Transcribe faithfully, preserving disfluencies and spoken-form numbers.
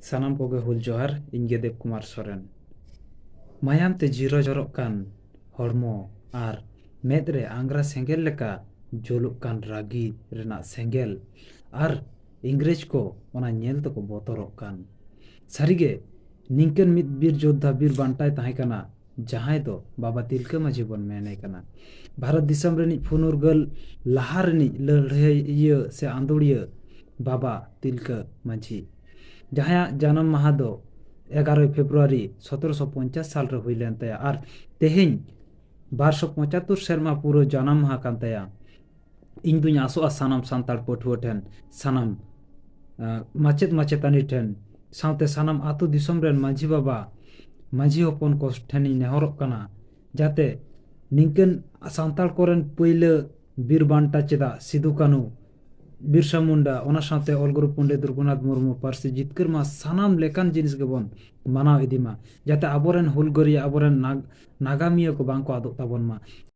ᱥᱟᱱᱟᱢ ᱠᱚᱜᱮ ᱦᱩᱞ ᱡᱚᱦᱟᱨ᱾ ᱤᱧ ᱜᱮ ᱫᱮᱵ ᱠᱩᱢᱟᱨ ᱥᱚᱨᱮᱱ᱾ ᱢᱟᱭᱟᱢ ᱛᱮ ᱡᱤᱨᱚ ᱡᱚᱨᱚᱜ ᱠᱟᱱ ᱦᱚᱲᱢᱚ ᱟᱨ ᱢᱮᱫ ᱨᱮ ᱟᱝᱜᱽᱨᱟ ᱥᱮᱸᱜᱮᱞ ᱞᱮᱠᱟ ᱡᱩᱞᱩᱜ ᱠᱟᱱ ᱨᱟᱹᱜᱤ ᱨᱮᱱᱟᱜ ᱥᱮᱸᱜᱮᱞ ᱟᱨ ᱤᱝᱨᱮᱡᱽ ᱠᱚ ᱚᱱᱟ ᱧᱮᱞ ᱛᱮᱠᱚ ᱵᱚᱛᱚᱨᱚᱜ ᱠᱟᱱ᱾ ᱥᱟᱹᱨᱤᱜᱮ ᱱᱤᱝᱠᱟᱹᱱ ᱢᱤᱫ ᱵᱤᱨ ᱡᱳᱫᱽᱫᱷᱟ, ᱵᱤᱨ ᱵᱟᱱᱴᱟᱭ ᱛᱟᱦᱮᱸ ᱠᱟᱱᱟ, ᱡᱟᱦᱟᱸᱭ ᱫᱚ ᱵᱟᱵᱟ ᱛᱤᱞᱠᱟᱹ ᱢᱟᱹᱡᱷᱤ ᱵᱚᱱ ᱢᱮᱱᱮ ᱠᱟᱱᱟ᱾ ᱵᱷᱟᱨᱚᱛ ᱫᱤᱥᱚᱢ ᱨᱤᱱᱤᱡ ᱯᱷᱩᱱᱩᱨᱜᱟᱹᱞ ᱞᱟᱦᱟ ᱨᱤᱱᱤᱡ ᱞᱟᱹᱲᱦᱟᱹᱭᱤᱭᱟᱹ ᱥᱮ ᱟᱸᱫᱳᱲᱤᱭᱟᱹ ᱵᱟᱵᱟ ᱛᱤᱞᱠᱟᱹ ᱢᱟᱹᱡᱷᱤ, ᱡᱟᱦᱟᱸᱭᱟᱜ ᱡᱟᱱᱟᱢ ᱢᱟᱦᱟ ᱫᱚ ᱮᱜᱟᱨᱚᱭ ᱯᱷᱮᱵᱽᱨᱩᱣᱟᱨᱤ ᱥᱚᱛᱨᱚᱥᱚ ᱯᱚᱧᱪᱟᱥ ᱥᱟᱞ ᱨᱮ ᱦᱩᱭ ᱞᱮᱱ ᱛᱟᱭᱟ ᱟᱨ ᱛᱮᱦᱮᱧ ᱵᱟᱨᱥᱚ ᱯᱚᱸᱪᱟᱛᱛᱳᱨ ᱥᱮᱨᱢᱟ ᱯᱩᱨᱟᱹ ᱡᱟᱱᱟᱢ ᱢᱟᱦᱟ ᱠᱟᱱ ᱛᱟᱭᱟ᱾ ᱤᱧ ᱫᱩᱧ ᱟᱥᱚᱜᱼᱟ ᱥᱟᱱᱟᱢ ᱥᱟᱱᱛᱟᱲ ᱯᱟᱹᱴᱷᱩᱣᱟᱹ ᱴᱷᱮᱱ, ᱥᱟᱱᱟᱢ, ᱟᱸ, ᱢᱟᱪᱮᱫ ᱢᱟᱪᱮᱛᱟᱹᱱᱤ ᱴᱷᱮᱱ, ᱥᱟᱶᱛᱮ ᱥᱟᱱᱟᱢ ᱟᱹᱛᱩ ᱫᱤᱥᱚᱢ ᱨᱮᱱ ᱢᱟᱹᱡᱷᱤ ᱵᱟᱵᱟ, ᱢᱟᱹᱡᱷᱤ ᱦᱚᱯᱚᱱ ᱠᱚ ᱴᱷᱮᱱᱤᱧ ᱱᱮᱦᱚᱨᱚᱜ ᱠᱟᱱᱟ, ᱡᱟᱛᱮ ᱱᱤᱝᱠᱟᱹᱱ ᱥᱟᱱᱛᱟᱲ ᱠᱚᱨᱮᱱ ᱯᱟᱹᱭᱞᱟᱹ ᱵᱤᱨ ᱵᱟᱱᱴᱟ ᱪᱮᱫᱟᱜ ᱥᱤᱫᱩ ᱠᱟᱹᱱᱩ, ᱵᱤᱨᱥᱟ ᱢᱩᱱᱰᱟ, ᱚᱱᱟ ᱥᱟᱶᱛᱮ ᱚᱞ ᱜᱩᱨᱩ ᱯᱚᱱᱰᱤᱛ ᱨᱚᱜᱷᱩᱱᱟᱛᱷ ᱢᱩᱨᱢᱩ ᱯᱟᱹᱨᱥᱤ ᱡᱤᱛᱠᱟᱹᱨ ᱢᱟ, ᱥᱟᱱᱟᱢ ᱞᱮᱠᱟᱱ ᱡᱤᱱᱤᱥ ᱜᱮᱵᱚᱱ ᱢᱟᱱᱟᱣ ᱤᱫᱤ ᱢᱟ, ᱡᱟᱛᱮ ᱟᱵᱚᱨᱮᱱ ᱦᱩᱞᱜᱟᱹᱨᱤᱭᱟᱹ, ᱟᱵᱚᱨᱮᱱ ᱱᱟᱜ-, ᱱᱟᱜᱟᱢᱤᱭᱟᱹ ᱠᱚ ᱵᱟᱝ ᱠᱚ ᱟᱫᱚᱜ ᱛᱟᱵᱚᱱ ᱢᱟ᱾